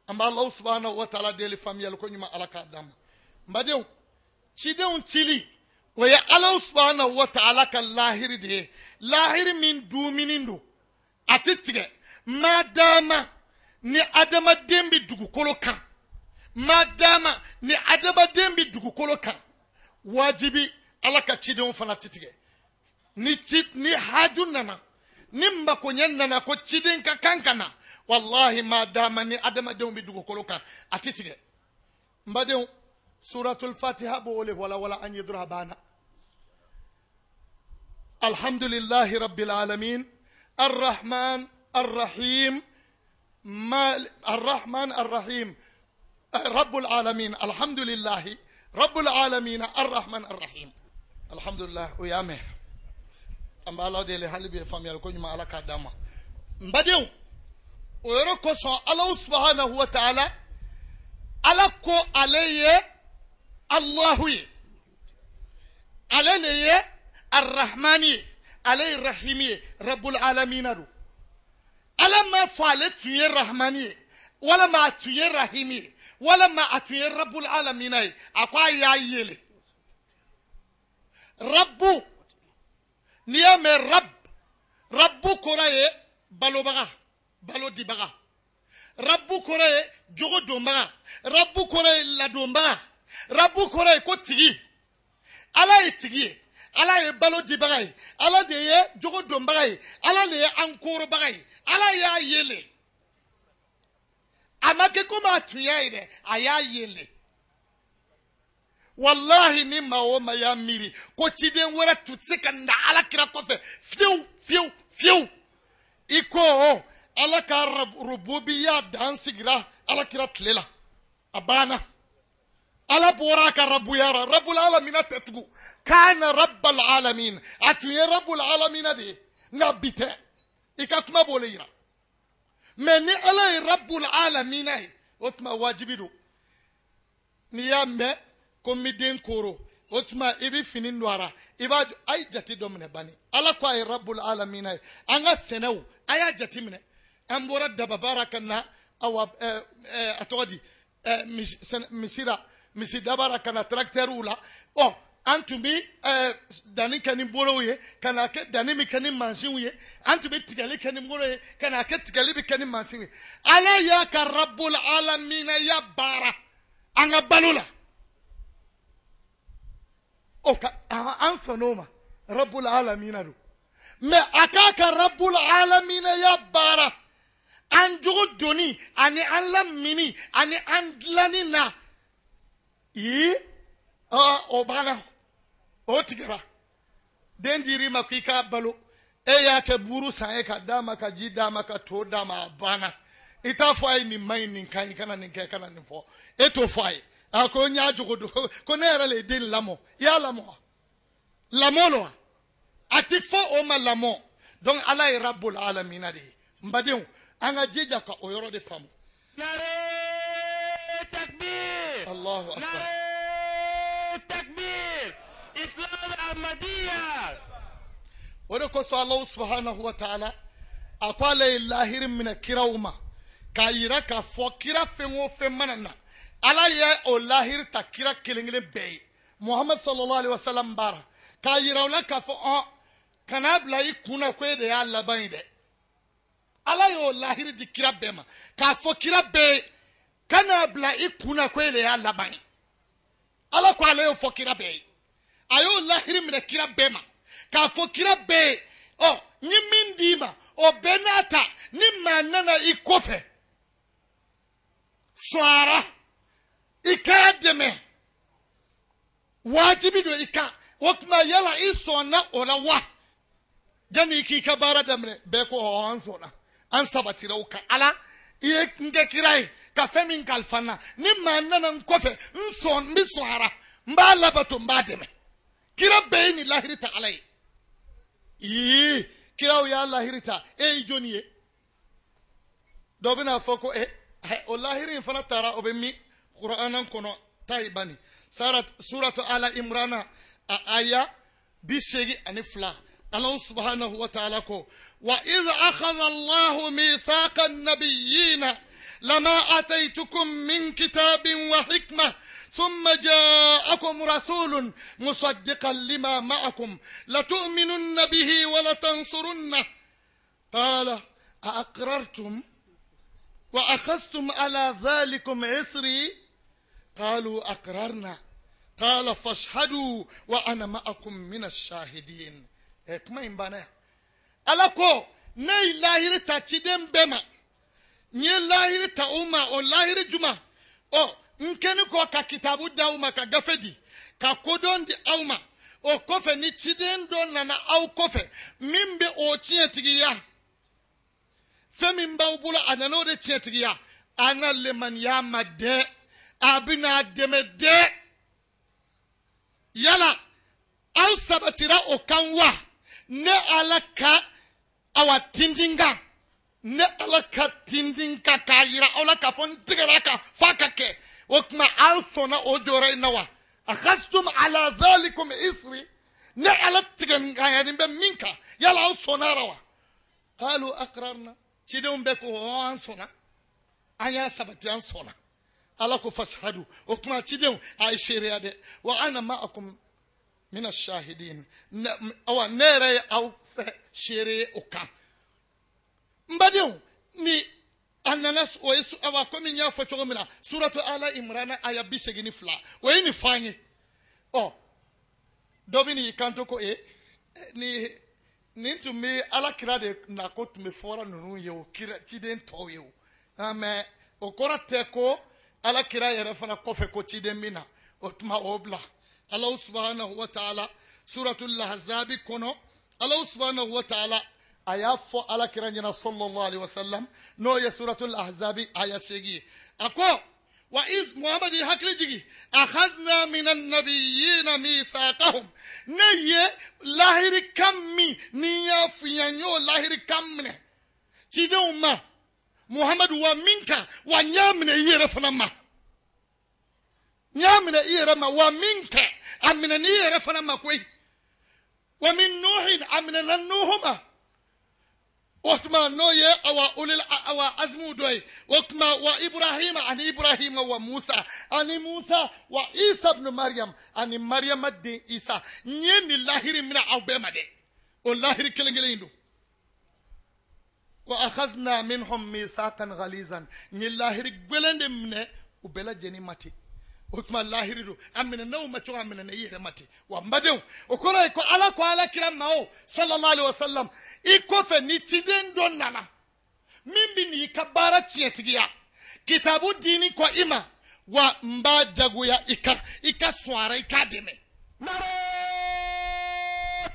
an bɛ Alahu subahanahu wa taala deli faamuyali ko ɲuman Ala k'a d'an ma n badenw cidenw cili o ye Alahu subahanahu wa taala ka lahiri de ye lahiri min dumuni don a ti tigɛ madama ni adamaden bɛ dugukolo kan madama ni adamaden bɛ dugukolo kan wajibi Ala ka cidenw fana ti tigɛ ni ci ni haju nana ni makoɲɛ nana ko ciden ka kan ka na walahi madama ni adamadenw bɛ dugukolo kan a ti tigɛ n badenw suratul fatiha b'o le walawala an ye dɔrɔn a banna alhamdulillahi rabbil alamin الرحمن الرحيم الرحمن الرحيم رب العالمين الحمد لله رب العالمين الرحمن الرحيم الحمد لله ويا an b'a la deli hali bi faamuyali ko ɲuman Ala k'a d'an ma n badenw o yɔrɔ kosɔn Alahu subahanahu wa taala Ala ko ale ye Alahu ye ale le ye Arahmani ye ale ye Rahimi ye Rabul alamina don Ala m'a fɔ ale tun ye Rahmani ye walama a tun ye Rahimi ye walama a tun ye Rabul alamina ye a ko a y'a yele Rabu n'i y'a mɛn Rab Rabu kɔrɔ ye balobaga balo dibaga Rabu kɔrɔ ye jogo donbaga Rabu kɔrɔ ye ladonbaga Rabu kɔrɔ ye ko tigi Ala ye tigi ye Ala ye balo dibaga ye Ala de ye jogo donbaga ye Ala de ye an korobaga ye Ala y'a yele a ma kɛ komi a tun y'a ye dɛ a y'a yele walahi ni maa o maa y'a miiri ko ciden wɛrɛ tun tɛ se ka na Ala kira kɔfɛ fiyewu fiyewu fiyewu i ko Ala ka rububiya dan sigira Ala kira tile la a banna Ala bɔra a ka rabuya la rabul alamina tɛ tugun kana rabbal alamin a tun ye rabul alamina de ye nka bi tɛ i ka kuma b'o le yira mɛ ni Ala ye rabul alamina ye o tuma wajibi don n'i y'a mɛn ko n bɛ den koro o tuma i bɛ fini don a la i b'a a ye jate dɔ minɛ bani Ala ko a ye rabul alamina ye an ka sɛnɛw a y'a jate minɛ an bɔra dababaara ka na awa a tɔgɔ di misira misi dabara ka na tractɛriw la ɔ an tun bɛ danni kɛ ni bolow ye ka na kɛ danni bɛ kɛ ni mansinw ye an tun bɛ tigɛli kɛ ni bolo ye ka na kɛ tigɛli bɛ kɛ ni mansin ye Ala y'a ka rabul alamina ya baara an ka balo la o ka an sɔnn'o ma rabul alamina don mɛ a k'a ka rabul alamina ya baara an jogo donni ani an lamini ani an dilanni na yi o banna o tigɛra Den dir'i ma k'i k'a balo, e y'a kɛ buru san ye ka d'a ma, ka ji d'a ma, ka to d'a ma, a banna. I t'a fɔ a ye nin man ɲi, nin ka ɲi, kana nin kɛ, kana nin fɔ. E t'o fɔ a ye. A ko n y'a jogo dɔn, ko ne yɛrɛ le ye den lamɔ. I y'a lamɔ wa? Lamɔ lo wa? A ti fɔ o ma lamɔ. Donc Ala ye Rabbul alamina de ye. N badenw, an ka jija ka o yɔrɔ de faamu. Nare takbir. Allahu akbar. Nare takbir. Islam Ahmadiyya. O de kosɔn Alahu subahanahu wa taala a ko ale ye lahiri minɛ kiraw ma k'a yira k'a fɔ kira fɛn o fɛn mana na, Ala ye o lahiri ta kira kelen kelen bɛɛ ye. Muhammad sallallahu alaihi wa sallam baara k'a yira o la k'a fɔ kana bila i kun na ko e de y'a laban ye dɛ. Ala y'o lahiri di kira bɛɛ ma k'a fɔ kira bɛɛ ye kana bila i kun na ko e de y'a laban ye. Ala ko ale y'o fɔ kira bɛɛ ye. A y'o lahiri minɛ kira bɛɛ ma k'a fɔ kira bɛɛ ye, n ye min d'i ma o bɛɛ n'a ta, ni maa nana i kɔfɛ sɔn a ra, i k'a dɛmɛ, wajibi don i kan. O tuma yala i sɔnna o la wa? Janni i k'i ka baara daminɛ, bɛɛ ko an sɔnna, an sabatira o kan. Ala, i ye n kɛ kira ye ka fɛn min kalifa n na, ni maa nana n kɔfɛ, n sɔn, n bɛ sɔn a ra, n b'a labato, n b'a dɛmɛ. Kira bɛɛ ye nin lahiri ta Ala ye. Ii, kiraw y'a lahiri ta, e ye jɔnni ye? Dɔ bɛna fɔ ko o lahiri in fana taara, o bɛ min? Kuranɛ kɔnɔ, ta ye bani. Suratu Ala Imrana, a aya 82. Allah subhanahu wa ta'ala ko, wa idh akhadha Allahu mithaqa an-nabiyyina lama ataytukum min kitabin wa hikmah ثم جاءكم رسول مصدقا لما معكم لتؤمنن به ولتنصرنه قال أأقررتم وأخذتم على ذلكم عصري قالوا أقررنا قال فاشهدوا وأنا معكم من الشاهدين. كما ينبنى على كو ني لاهر تاتشدين بما ني لاهر تاوما أو لاهر جمع أو nkeni ko ka kitabu di aw ma, ka gafe di, ka kodɔn di aw ma, o kɔfɛ ni ciden dɔ nana aw kɔfɛ min bɛ o tiɲɛtigiya, fɛn min b'aw bolo a nana o de tiɲɛtigiya, a na lemaniya ma dɛ, a bɛna a dɛmɛ dɛ. Yala aw sabatira o kan wa? Ne Ala ka awa tintin kan, ne Ala ka tintin kan k'a yira aw la k'a fɔ n tigɛra a kan f'a ka kɛ. O tuma aw sɔnna o jɔyɔrɔ in na wa? Akhastum ala dhalikum isri, ne Ala tigɛ ŋaɲani bɛ min kan, yala aw sɔnna a la wa? Qalu aqrarna, cidenw bɛɛ ko an sɔnna, an y'a sabati, an sɔnna. Ala ko fashhadu, o tuma cidenw a ye seereya dɛ, wa ana ma'akum min ash-shahidin, awa ne yɛrɛ ye aw fɛ seere ye o kan. N badenw, ni a nana o ye awa komi n y'a fɔ cogo min na, suratu Ala Imrana aya 82, o ye nin fɔ an ye. Dɔ bɛ n'i kanto ko ni nin tun bɛ Ala kira de na ko tun bɛ fɔra ninnu ye o, kira ciden tɔw ye o. Mɛ o kɔrɔ tɛ ko Ala kira yɛrɛ fana kɔfɛ ko ciden min na, o tuma o bila. Alahu subahanahu wa taala suratul Ahzabi kɔnɔ, Alahu subahanahu wa taala a y'a fɔ Ala kira ɲɛna sallallahu alaihi wasallam, n'o ye suratul Ahzabi aya 8 ye. A ko wa iz Muhammad ye hakili jigi, akhadna minan nabiyyina mithaqahum, ne ye lahiri kan min ni n y'a f'i ɲɛna, n y'o lahiri kan minɛ cidenw ma, Muhammad wa min kan, wa n y'a minɛ i yɛrɛ fana ma, n y'a minɛ i yɛrɛ ma, wa min kɛ a minɛ n'i yɛrɛ fana ma koyi. Wa min Nuhin, a minɛna Nuhu ma, o tuma n'o ye awa ulil awa azmu dɔ ye, o tuma wa Ibrahima ani Ibrahima wa Musa ani Musa wa Isa ibn Maryam ani Maryama den Isa, n ye nin lahiri minɛ aw bɛɛ ma dɛ, o lahiri kelen kelen in don. Wa akhadna minhum mithaqan ghalizan, n ye lahiri gbɛlɛn de minɛ u bɛɛ lajɛlen ma ten. O tuma lahiri don, a minɛna u ma cogo, a minɛna i yɛrɛ ma ten. Wa n badenw, o kɔrɔ ye ko Ala ko Ala kira ma o sallallahu alaihi wasallam, i kɔfɛ ni ciden dɔ nana min bɛ n'i ka baara tiɲɛtigiya, kitabu diini kɔ i ma, wa n b'a jagoya i kan, i ka sɔn a ra, i k'a dɛmɛ. Nare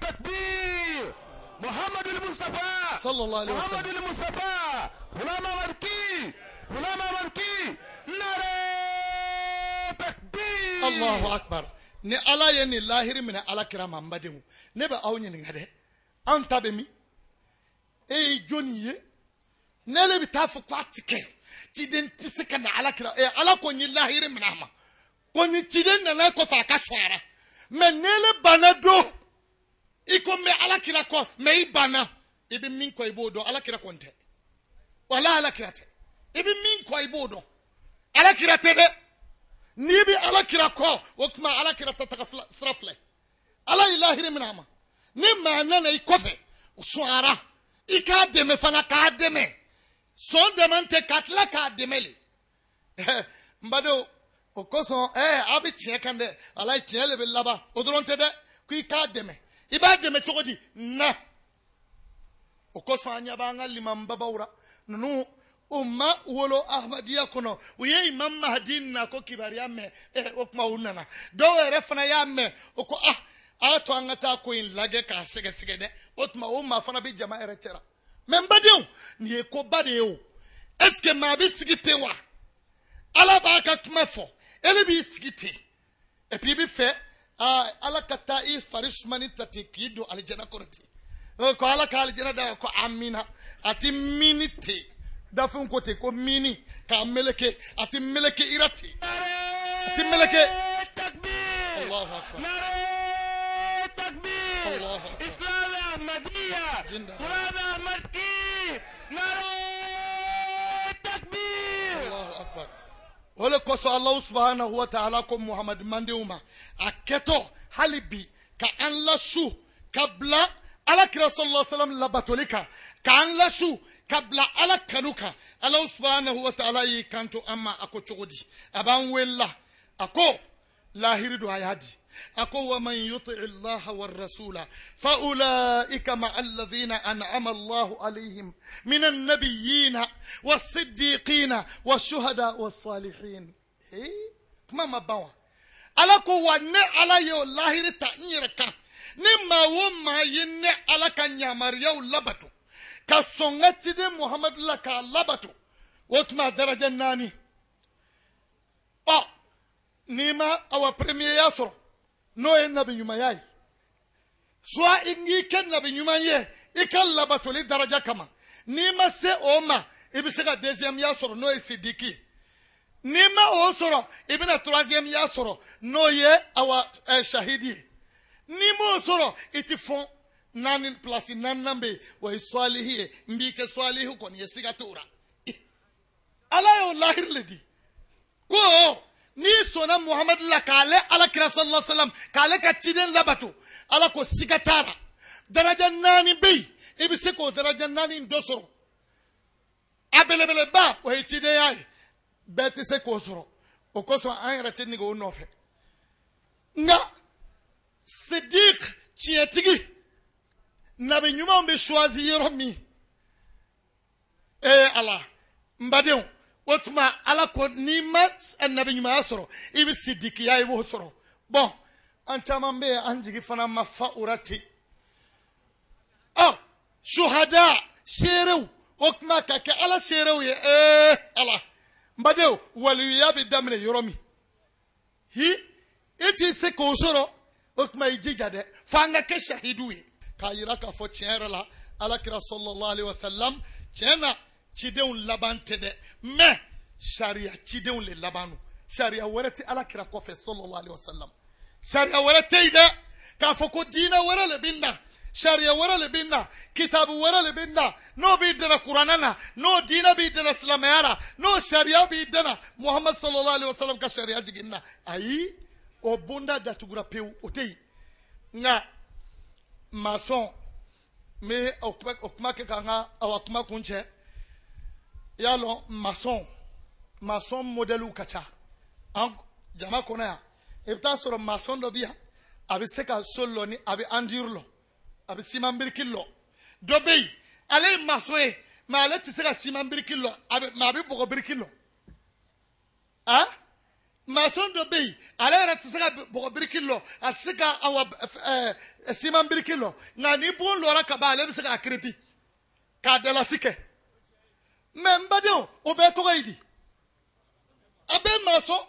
Takbir. Muhammadul Mustafa. Sallallahu alaihi wasallam. Muhammadul Mustafa. Ghulam Ahmad ki. Ghulam Ahmad ki. Nare takbir. Allahu akbar. Ni Ala ye nin lahiri minɛ Ala kira ma, n badenw, ne bɛ aw ɲininka dɛ, anw ta bɛ min? E ye jɔnni ye? Ne le bɛ taa fɔ ko a ti kɛ, ciden tɛ se ka na Ala kira. Ala ko n ye lahiri minɛ a ma ko ni ciden nana kɔfɛ a ka sɔn a la, mɛ ne le banna don i ko n bɛ Ala kira kɔ, mɛ i banna. I bɛ min kɔ i b'o dɔn, Ala kira kɔni tɛ. Wala Ala kira tɛ. I bɛ min kɔ i b'o dɔn, Ala kira tɛ dɛ. N'i bɛ Ala kira kɔ, o tuma Ala kira ta taga sira filɛ. Ala ye lahiri minɛ a ma. Ni maa nana i kɔfɛ, sɔn a la, i k'a dɛmɛ fana, k'a dɛmɛ. Sɔn dɛmɛ tɛ ka tila k'a dɛmɛ le. N badenw, o kosɔn aw bɛ tiɲɛ kan dɛ. Ala ye tiɲɛ le bɛ laban. O dɔrɔn tɛ dɛ, ko i k'a dɛmɛ. I b'a dɛmɛ cogo di? Na. O kosɔn an ɲɛ b'an ka limanbabaw la. Ninnu u ma wolo Ahmadiyya kɔnɔ, u ye Imam Mahdi na ko kibaruya mɛn, o tuma u nana. Dɔw yɛrɛ fana y'a mɛn, o ko a to an ka taa ko in lajɛ k'a sɛgɛsɛgɛ dɛ. O tuma o maa fana bɛ jama yɛrɛ cɛra. Mɛ n badenw, nin ye koba de ye o. Est ce que maa bɛ sigi ten wa? Ala b'a ka kuma fɔ, ele b'i sigi ten, et puis i bɛ fɛ Ala ka taa i fari sumani ta ten k'i don alijana kɔnɔ ten. Ko Ala ka alijana da, ko amina. A ti mini ten. Dafinw ko ten ko mini k'a meleke, a ti meleke i la ten, a ti meleke. Takbir. Allahu akbar. Nare takbir. Allahu akbar. Islam Ahmadiyya. Zinda. Ghulam Ahmad ki. Nare takbir. Allahu akbar. O le kosɔn Alahu subahanahu wa ta'ala ko Muhamadu mandenw ma, a kɛtɔ hali bi ka an lasu ka bila Ala kira sallallahu alaihi wasallam labatoli kan, k'an lasu ka bila Ala kanu kan. Alahu subahanahu wa ta'ala y'i kanto an ma, a ko cogo di? A b'an wele, a ko lahiri don, a y'a di. A ko wa man yuti Allaha wa rasula fa ulaika ma'a alladhina an'ama Allahu alayhim minan nabiyyina was-siddiqina wash-shuhada was-salihin. Kuma ma ban wa? Ala ko wa ne Ala ye o lahiri ta n yɛrɛ kan. Ni maa o maa ye ne Ala ka yamaruyaw labato, ka sɔn n ka ciden Muhamadu la k'a labato, o tuma daraja 4. N'i ma awa premier ya sɔrɔ, n'o ye nabi ɲumanya ye, soit i k'i kɛ nabi ɲuman ye i ka labatoli daraja kama, n'i ma se o ma, i bɛ se ka deuxième ya sɔrɔ, n'o ye sidiki ye. N'i ma o sɔrɔ, i bɛna troisième ya sɔrɔ, n'o ye awa shahidi ye. N'i m'o sɔrɔ, i ti fɔn. Naani place naaninan bɛ yen, o ye sɔlihi ye. N b'i kɛ sɔlihi kɔni ye, siga t'o la. Ala y'o lahiri le di. Ko n'i sɔnna Muhamadu la k'ale Ala kira sallallahu alaihi wasallam k'ale ka ciden labato, Ala ko siga t'a la. Daraja 4 bɛ yen, i bɛ se k'o daraja 4 in dɔ sɔrɔ. A belebeleba o ye cidenya ye, bɛɛ tɛ se k'o sɔrɔ. O kosɔn an yɛrɛ tɛ nege o nɔfɛ. Nka Sidik tiɲɛtigi, nabi ɲumanw bɛ choisi yɔrɔ min, Ala n badenw, o tuma Ala ko n'i ma nabi ɲumanya sɔrɔ, i bɛ sidikiya, i b'o sɔrɔ. Bɔn, an caman bɛ yen, an jigi fana ma fa o la ten. Suhada seerew, o tuma ka kɛ Ala seerew ye. Ala n badenw, waliyuya bɛ daminɛ yɔrɔ min, hi i t'i se k'o sɔrɔ, o tuma i jija dɛ, f'an ka kɛ sahidu ye. K'a yira k'a fɔ tiɲɛ yɛrɛ la, Ala kira sallallahu alaihi wasallam, tiɲɛ na cidenw laban tɛ dɛ, mɛ sariya cidenw le laban don. Sariya wɛrɛ tɛ Ala kira kɔfɛ sallallahu alaihi wasallam. Sariya wɛrɛ tɛ yen dɛ, k'a fɔ ko diinɛ wɛrɛ le bɛ na, sariya wɛrɛ le bɛ na, kitabu wɛrɛ le bɛ na, n'o b'i dɛmɛ kuranɛ na, n'o diinɛ b'i dɛmɛ silamɛya la, n'o sariya b'i dɛmɛ Muhamadu sallallahu alaihi wasallam ka sariya jigin na. Ayi, o bonda datugura pewu, o tɛ yen. Nka masɔn, n bɛ o kuma kɛ k'an ka awa kuma kun cɛ. I y'a lɔn, masɔn modɛliw ka ca an jama kɔnɔ yan. I bɛ taa sɔrɔ masɔn dɔ bɛ yan, a bɛ se ka so lɔ ni a bɛ andir lɔ, a bɛ siman biriki lɔ. Dɔ bɛ yen, ale ye masɔn ye, mɛ ale tɛ se ka siman biriki lɔ, mɛ a bɛ bɔgɔ biriki lɔ. Maçon dɔ bɛ yen, ale yɛrɛ tɛ se ka bɔgɔ biriki lɔ, a tɛ se ka awa siman biriki lɔ, nka ni bon lɔra ka ban, ale bɛ se k'a crépi k'a dalasi kɛ. Mɛ n badenw, o bɛɛ tɔgɔ ye di? A bɛɛ maçon.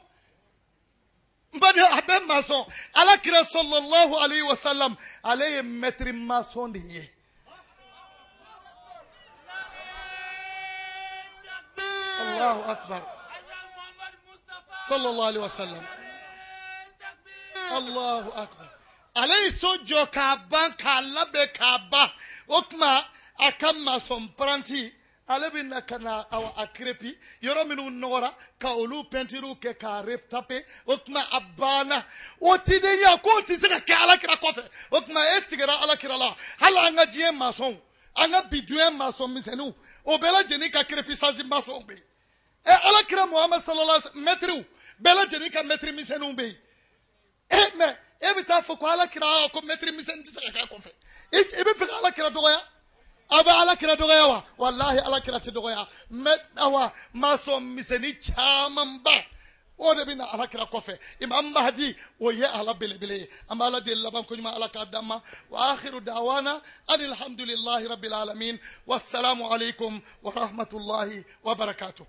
N badenw, a bɛɛ maçon. Ala kira sallallahu alayhi wa sallam, ale ye maître maçon de ye. Allahu akbar. Sallallahu alayhi wa sallam. Allahu akbar. Ale ye so jɔ k'a ban, k'a labɛn k'a ban. O tuma a ka maçon apprenti, ale bɛ na ka na a crépi yɔrɔ minnu nɔgɔra, ka olu pɛntiriw kɛ k'a retaper. O tuma a banna. O cidenya k'o tɛ se ka kɛ ala kira kɔfɛ. O tuma e tigɛra ala kira la. Hali an ka diɲɛ maçon, an ka bi diɲɛ maçon misɛnninw, o bɛɛ lajɛlen ka crépissage maçon bɛ yen. Ɛ, ala kira Muhammed sallallahu alaihi wa sallam, mɛtiriw bɛɛ lajɛlen ka mɛtiri misɛnninw bɛ yen. E mɛ e bɛ taa fɔ ko ala kira ko mɛtiri misɛnnin tɛ se ka k'a kɔfɛ. I bɛ fɛ ka ala kira dɔgɔya? A bɛ ala kira dɔgɔya wa? Walahi, ala kira tɛ dɔgɔya. Mɛ awa maçon misɛnnin camanba, o de bɛ na ala kira kɔfɛ. Imam Mahdi, o ye ala belebele ye. An bɛ ala deli laban ko ɲuman ala k'a d'an ma. Wa akhiru da'wana alhamdulillahi rabbil alamin, wassalamu alaikum wa rahmatullahi wa barakatuh.